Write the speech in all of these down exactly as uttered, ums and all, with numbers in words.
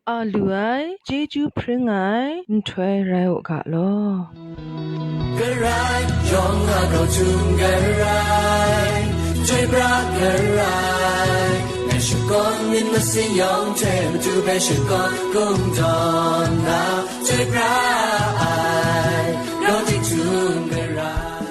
a lu ai, chyeju hpring ai nhtoi rai u ga law. Karai yawng a grau htum karai, chyoi pra karai, ngai shakawn myit masin yawng hte matu hpe shakawn kungdawn na, chyoi pra ai, grau htum karai.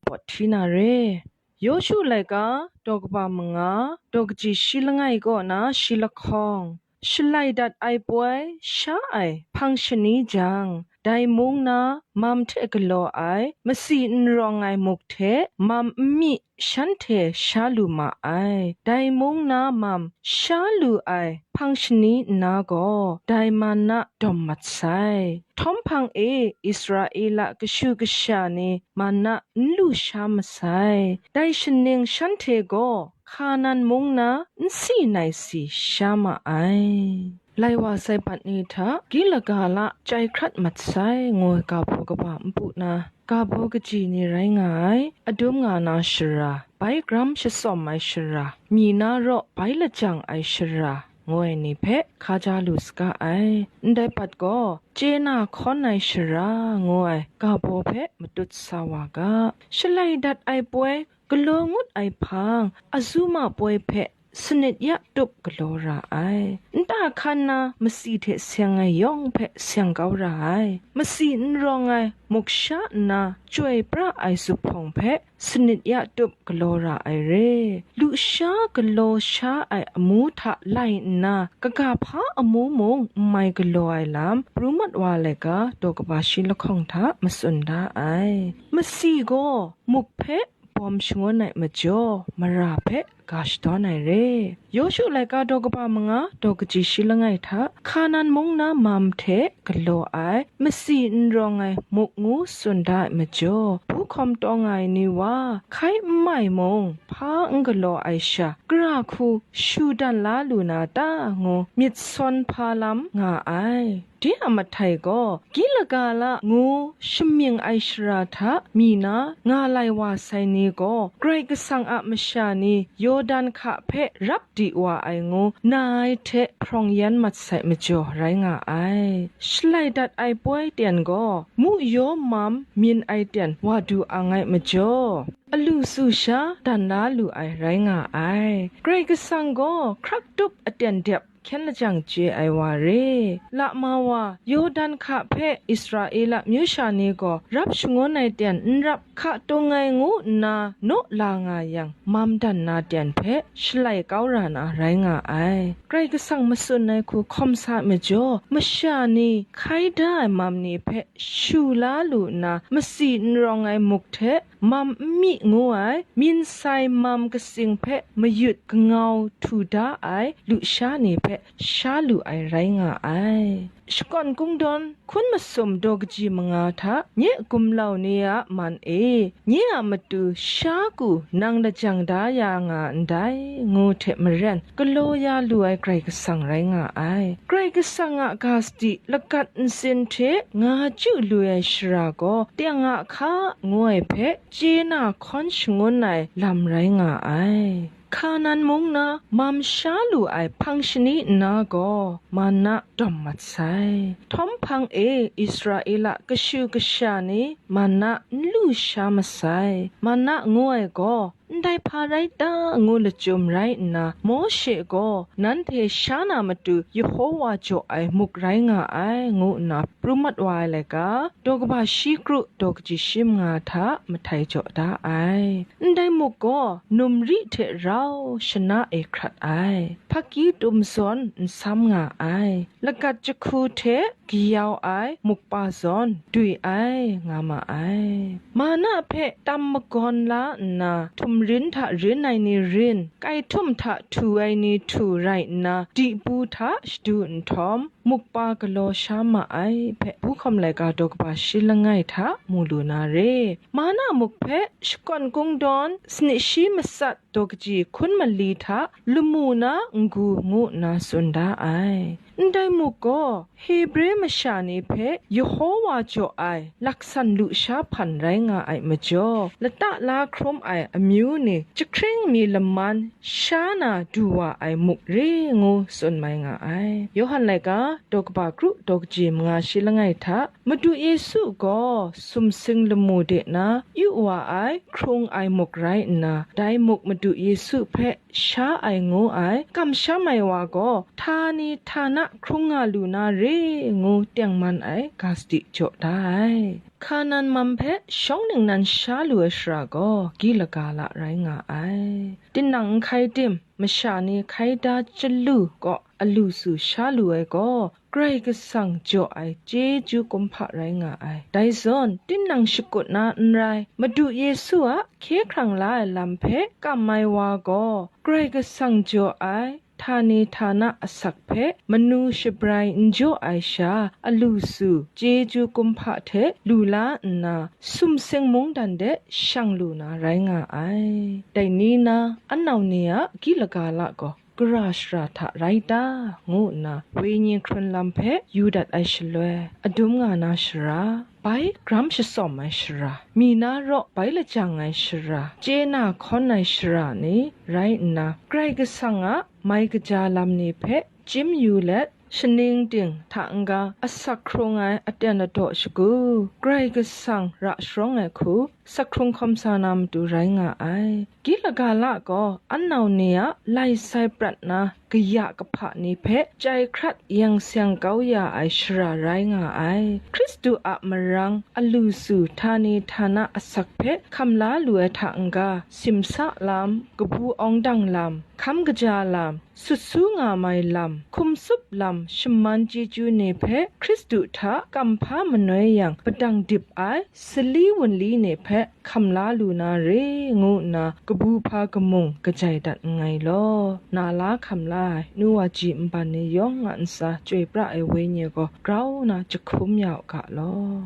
Pawt hti na re. Yawshu laika, daw kaba manga, daw kaji shi langai kaw na shi lahkawng, shalai dat ai poi sha ai hpang shani jang, dai mung na mam hte galaw ai, masi n rawng ai muk hte mam n myi shanhte sha lu ma ai. Dai mung na mam sha lu ai hpang shani nna gaw, dai man na dawm mat sai. Htawm hpang e Israela kashu kasha ni man na n lu sha masai. Dai shaning shanhte gaw Hkanan mung na n si nai si sha ma ai. Lai wa sai bat ni hta Gilgala chyai hkrat mat sai, ngu ai ga baw kaba npu na, ga baw kaji ni rai nga ai, adum nga na shara, bai gram shatsawm ai shara, myi na raw bai lajang ai shara, ngu ai ni hpe hkaja lu saga ai. Ndai bat gaw, chye na hkawn ai shara, ngu ai ga baw hpe matut sa wa ga. Shalai dat ai poi galaw ngut ai hpang, azuma poi hpe sanit ya tup galaw ra ai. Nta hkan na masi hte seng ai yawng hpe seng kau ra ai. Masi n rawng ai muk sha nna chyoi pra ai zuphpawng hpe sanit ya tup galaw ra ai re. Lusha galaw sha ai amu hta lai nna, kaga hpa amu mung n mai galaw ai lam, pru mat wa laika daw kaba shi lahkawng hta matsun da ai. Masi gaw muk hpe bawm shangun ai majaw, mara hpe ga shadawn ai re. Yawshu laika daw kaba manga, daw kaji shi langai hta, Hkanan mung na mam hte galaw ai, masi n rawng ai muk ngu tsun da ai majaw, bu hkawm taw nga ai ni wa, hkai n mai mung, hpa n galaw ai sha, gara hku shu dan la lu na ta ngu myit sawn hpa lam nga ai. De a mahtai gaw, Gilgala ngu shamying ai shara hta mi na nga lai wa sai ni gaw, Karai Kasang a masha ni Yawdan hka hpe rap di wa ai ngu na ai hte hprawng yan mat sai majaw rai nga ai. Shalai dat ai poi ten gaw, mu yaw mam myin ai ten wa du ang ai majaw, alu su sha dan la lu ai rai nga ai. Karai Kasang gaw hkrak tup aten dep hkyen lajang chye ai wa re. Lama wa, Yawdan hka hpe Israela amyu sha ni gaw rap shangun ai ten n rap, hka tung ai ngu nna naw la nga yang, mam dan na ten hpe shalai kau ra na rai nga ai. Karai Kasang matsun ai hku hkawm sa ai majaw, masha ni hkai da ai mam ni hpe shu la lu nna, masi n rawng ai muk hte, mam n myi ngu ai, myin sai mam katsing hpe mayut kangau htu da ai lusha ni hpe sha lu ai rai nga ai. Shakawn Kungdawn hkun masum daw kaji manga hta nye gumlau ni a man e, nye a matu sha ku nang lajang da ya nga ndai, ngu hte maren, galaw ya lu ai Karai Kasang rai nga ai. Karai Kasang a ga sadi lagat nsin hte nga chyu lu ai shara gaw, teng a hka ngu ai hpe chye na hkawn shangun ai lam rai nga ai. Hkanan mung na mam sha lu ai hpang shani nna gaw, manna dawm mat sai. Htawm hpang e Israela kashu kasha ni manna n lu sha masai. Manna ngu ai gaw, ndai hpa rai ta ngu lachyum rai nna, Mawshe gaw nanhte sha na matu Yehowa jaw ai muk rai nga ai, ngu nna pru mat wa ai laika, daw kaba shi kru daw kaji shi manga hta mahtai jaw da ai. Ndai muk gaw numri hte rau shana e hkrat ai, hpaki tum zawn n sam nga ai, lagat jahku hte kayau ai mukpa zawn dwi ai nga ma ai. Mana hpe tam magawn la nna, htum rin hta rin ai ni rin, kai htum hta htu ai ni htu rai nna, dibu hta shadu nhtawm, mukpa galaw sha ma ai hpe, bu hkawm laika daw kaba shi langai hta mu lu na re. Mana muk hpe Shakawn Kungdawn sanit shi matsat daw kaji hkun mali hta lamu na n-gu ngu nna tsun da ai. Ndai muk gaw Hebre masha ni hpe Yehowa jaw ai laksan lusha hpan rai nga ai majaw, lata la hkrum ai amyu ni jahkring mi laman sha na du wa ai muk re ngu tsun mai nga ai. Yawhan laika daw kaba kru daw kaji manga shi langai hta, Madu Yesu gaw sumsing lamu de na yu wa ai hkrung ai muk rai nna, dai muk Madu Yesu hpe sha ai ngu ai, kamsham ai wa gaw htani htana hkrung nga lu na re ngu tengman ai ga sadi jaw da ai. Hkanan mam hpe shawng ningnan sha lu ai shara gaw Gilgala rai nga ai. Tinang n hkai tim, masha ni hkai da chyalu kaw alu su sha lu ai gaw, Karai Kasang jaw ai chyeju kumhpa rai nga ai. Dai zawn, tinang shakut na n rai, Madu Yesu a hkye hkrang la ai lam hpe kam ai wa gaw, Karai Kasang jaw ai htani htana asak hpe manu shabrai n jaw ai sha, alu su chyeju kumhpa hte lu la nna, sumsing mungdan de shang lu na rai nga ai. Dai ni na, anau ni a Gilgala gaw gara shara hta rai ta? Ngu nna wenyi hkrun lam hpe yu dat ai shaloi, adum nga na shara, bai gram shatsawm ai shara, mi na raw bai lajang ai shara, chye na hkawn ai shara ni rai nna, Karai Kasang a mai kaja lam ni hpe chyim yu let, shaning ting hta n-ga asak hkrung ai aten ladaw shagu, Karai Kasang ra sharawng ai hku, sak hkrung hkawm sa na matu rai nga ai. Gilgala gaw anau ni a lai sai prat na kaya kahpa ni hpe chyai hkrat yang seng kau ya ai shara rai nga ai. Hkristu a marang alu su htani htana asak hpe hkam la lu ai hta n-ga, simsa lam, kabu awng dang lam, hkam kaja lam, sut su nga mai lam, hkum tsup lam, shaman chyeju ni hpe Hkristu hta kamhpa manoi yang padang dip ai sali wunli ni hpe hkam la lu na re ngu nna kabu hpa kamung kajai dat nngai law, na la hkam la ai nu wa ji nban ni yawng a ntsa chyoi pra ai wenyi gaw grau na jahkum ya u ga law.